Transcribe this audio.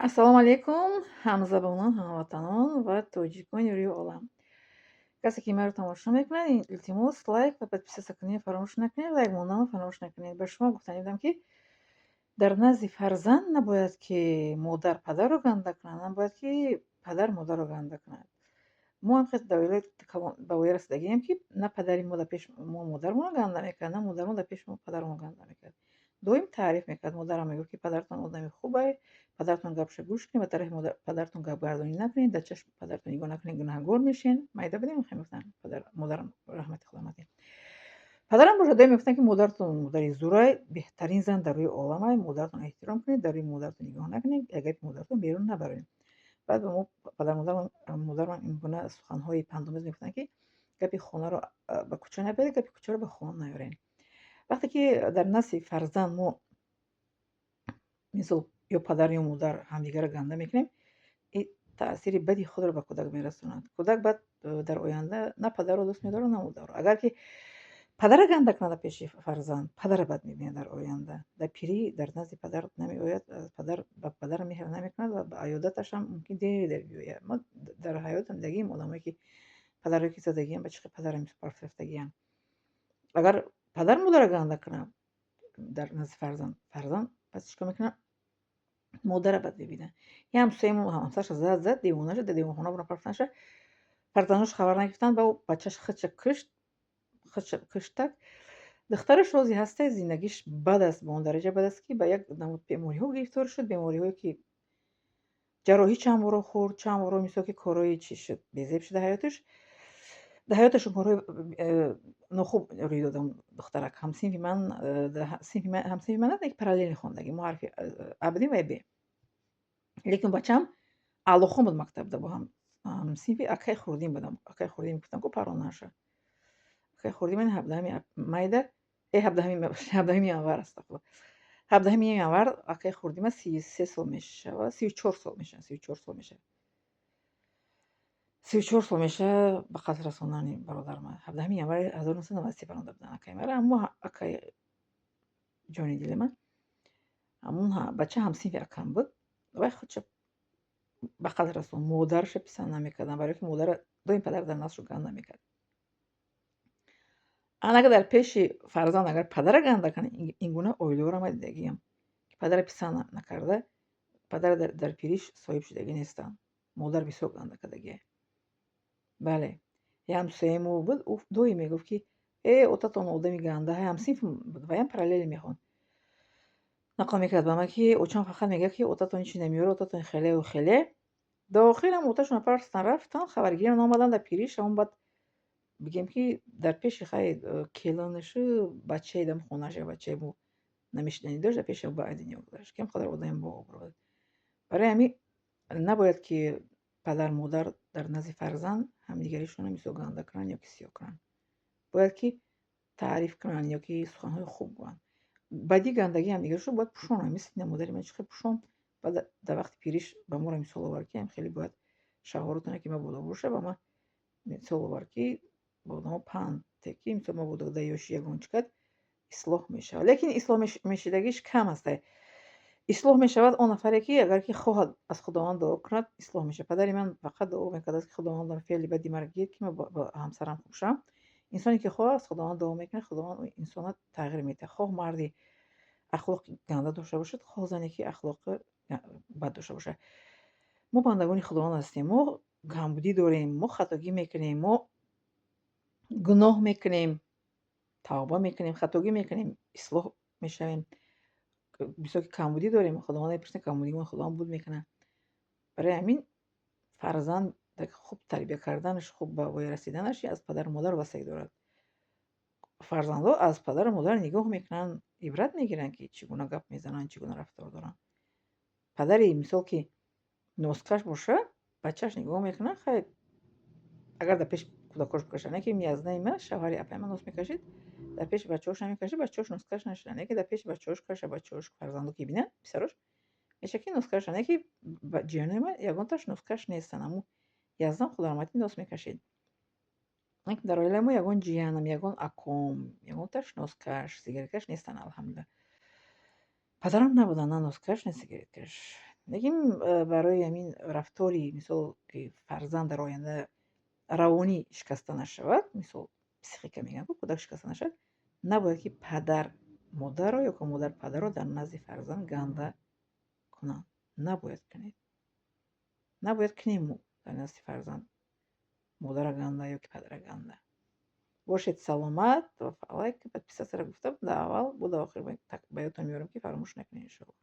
Ассалому алайкум, ҳамзабонон, ҳамватанон ва тоҷикони рӯи олам. Касе, ки маро тамошо мекунад, илтимос, лайк ва подписаться кунед фаромӯш накунед, лайк монданро фаромӯш накунед. Ба шумо гуфтанӣ будам, ки дар назди фарзанд набояд, ки модар падарро ганда кунад, набояд, ки падар модарро ганда кунад. Мо ҳам хел дар оилаи ба воя расидагием, ки на падари мо дар пеши мо модарамонро ганда мекард, на модарамон дар пеши мо падарамонро ганда мекард. Доим таъриф мекард. Модарам мегуфт, ки падаратон одами хубае, падаратон гапша гӯш кунед, ба тарафи падаратон гапгардонӣ накунед, дар чашми падаратон нигоҳ накунед, гунаҳгор мешен. Майда будем, хел мегуфтанд модарам, раҳмати Худо матин. Падарам бошад, доим мегуфтанд, ки модаратон модари зурай, беҳтарин зан дар рӯи оламай, модаратон эҳтиром кунед, дар рӯи модаратон нигоҳ накунед, як гапи модаратон берун набаред. Баъд ба мо падару модарам ин гуна суханҳои пандомез мегуфтанд, ки гапи хонаро ба кӯча набаред, гапи кӯчаро ба хона наёред. Вақте ки дар назди фарзанд мо, мисол, ё падар, ё модар ҳамдигарро ганда мекунем, ин таъсири бади худро ба кӯдак мерасонад. Кӯдак баъд дар оянда на падарро дӯст медорад, на модарро. Агар ки падарро ганда кунад дар пеши фарзанд, падарро бад мебинад дар оянда. Дар пирӣ дар назди падар намеояд, падар ба падар меҳр намекунад ва ба аёдаташам мумкин дер дер биёяд. Мо дар ҳаётам дидагием одамое, ки падарое, ки задагиам, ба чӣ қадр падарам рафтагиам. Агар падар модарро ганда кунад дар назди фарзанд, фарзанд пас чӣ кор мекунад? Модарро бад мебинад. Як ҳамсоямо ҳамсарашро зад, зад, девона шуд, дар девонхона бурдан партофтанша. Фарзандош хабар нагирифтанд, ба ӯ бачааш худша кушт, худша куштак. Духтараш рози ҳасте, зиндагиш бад аст, ба он дараҷа бад аст, ки ба як намуд бемориҳо гирифтор шуд, бемориҳое, ки ҷарроҳӣ чанд боро хӯрд, чанд боро, мисол, ки корҳои чӣ шуд, безеб шуда ҳаёташ. Дар ҳаёташон корҳои нохуб рӯй дод духтарак. Ҳамсинфи ман, ҳамсинфи ман не, параллельно хондагӣ. Мо ҳарфи А будем ва Б. Лекин бачаам аълохон буд мактабда, бо ҳамсинфи акаи хурдин будам. Акаи хурдин мегуфтам ку паронаша. Акаи хурдин ман 17-ми майда, э 17-ми январ, астағфируллоҳ. 17-ми январ акаи хурдин ман 33 сол мешавад, 34 сол мешавад, 34 сол мешавад. 34 сол мешавад ба қатл расондани бародари ман. 17-ми январи 1993 бародар буданд акаи ман. Аммо акаи ҷони дили ман. Ҳамун бача ҳамсинфи акам буд. Вай худша ба қатл расонд. Модараша писанд намекардам, барое ки модара доим падар дар наздашо ганда мекард. Ан агар дар пеши фарзанд агар падара ганда кунад, ин гуна оилаҳоро ман дидагиам, ки падара писанд накарда, падара дар пириш соҳиб шудагӣ нестанд. Модар бисёр ганда кардагиа. Бале, як ҳамсояи мо буд, ӯ доим мегуфт, ки э, отатон одами ганда, ҳамсинф буд, ваям параллелӣ мехонд. Нақл мекард ба ман, ки очам фақат мегӯяд, ки отатон ҳечи намеёрад, отатон хелеву хеле. Дохилам оташонро партофтан, рафтан, хабаргирӣ наомаданд дар пириш, ҳамон баъд бигем, ки дар пеши хай келинашу бачаи дам хонааш як бачаи намешиданӣ дошт, дар пеши ба дунё гузашт, ки ҳам қадар одами бообрӯ буд. Барои ҳамин набояд, ки падар модар дар назди фарзанд ҳамдигаришонро, мисол, ганда кунанд ё ки сиёҳ кунанд. Бояд, ки таъриф кунанд ё ки суханҳои хуб гӯянд. Баъди гандагии ҳамдигаришон бояд пӯшонанд, мисли модари ман чӣ хел пӯшонд, баъд дар вақти пириш ба моро мисол овард, ки ҳам хеле бояд шавҳаротоне, ки мабодо боша, ба ман мисол овард, ки ба одамо панд те, ки мисол, мабодо дар ёши ягон чӣ кард, ислоҳ мешавад. Лекин ислоҳ мешидагиш кам аст. Ислоҳ мешавад он нафаре, ки агар ки хоҳад, аз Худованд дуо кунад, ислоҳ мешавад. Падари ман фақат дуо мекардааст, ки Худованд феъли бади маро гир, ки ман ба ҳамсарам хуб шавам. Инсоне ки хоҳад, аз Худованд дуо мекунад, Худованд инсонро тағйир медиҳад. Хоҳ марди ахлоқи ганда дошта бошад, хоҳ зане, ки ахлоқи бад дошта бошад. Мо бандагони Худованд ҳастем, мо камбудӣ дорем, мо хатогӣ мекунем, мо гуноҳ мекунем, тавба мекунем, хатогӣ мекунем, ислоҳ мешавем. Бисёр ки камбудӣ дорем, Худованд мепурсад, камбудиҳои Худованд буд мекунад. Барои ҳамин фарзанд хуб тарбия карданаш, хуб ба воя расиданаш аз падару модар вобастагӣ дорад. Фарзандҳо аз падару модар нигоҳ мекунанд, ибрат мегиранд, ки чӣ гуна гап мезананд, чӣ гуна рафтор доранд. Падаре, мисол, ки носкаш бошад, бачааш нигоҳ мекунад, хай, агар дар пеши кӯдакош бикашад, не ки язнаи ман, шавҳари апаи ман нос мекашид, дар пеши бачаҳош намекашид, бачаҳош носкаш нашуданд. Не ки дар пеши бачаҳош каша, бачаҳош, фарзандо ки бинанд, писарош мешавад, ки носкашанд. Не ки ҷиёнои ман ягонташ носкаш нестанд. Ҳамун яздам худораҳматӣ нос мекашид. Дар оилаи мо ягон ҷиянам, ягон аком, ягонташ носкаш, сигареткаш нестанд, алҳамдулиллаҳ. Падарам набуданд, на носкаш, на сигареткаш. Лекин барои ҳамин рафтори, мисол, ки фарзанд дар оянда равонӣ шикаста нашавад, мисол, психика мегӯянд, кӯдак шикаста нашавад, набояд ки падар модарро ё модар падарро дар назди фарзанд ганда кунанд. Набояд кунед, набояд кунем мо дар назди фарзанд модара ганда ё ки падара ганда. Бошед саломат. Лайк, подписаться ро гуфтам дар аввал, бо дар охир ба ёдтон меорам, ки фаромӯш накунед, иншоалло.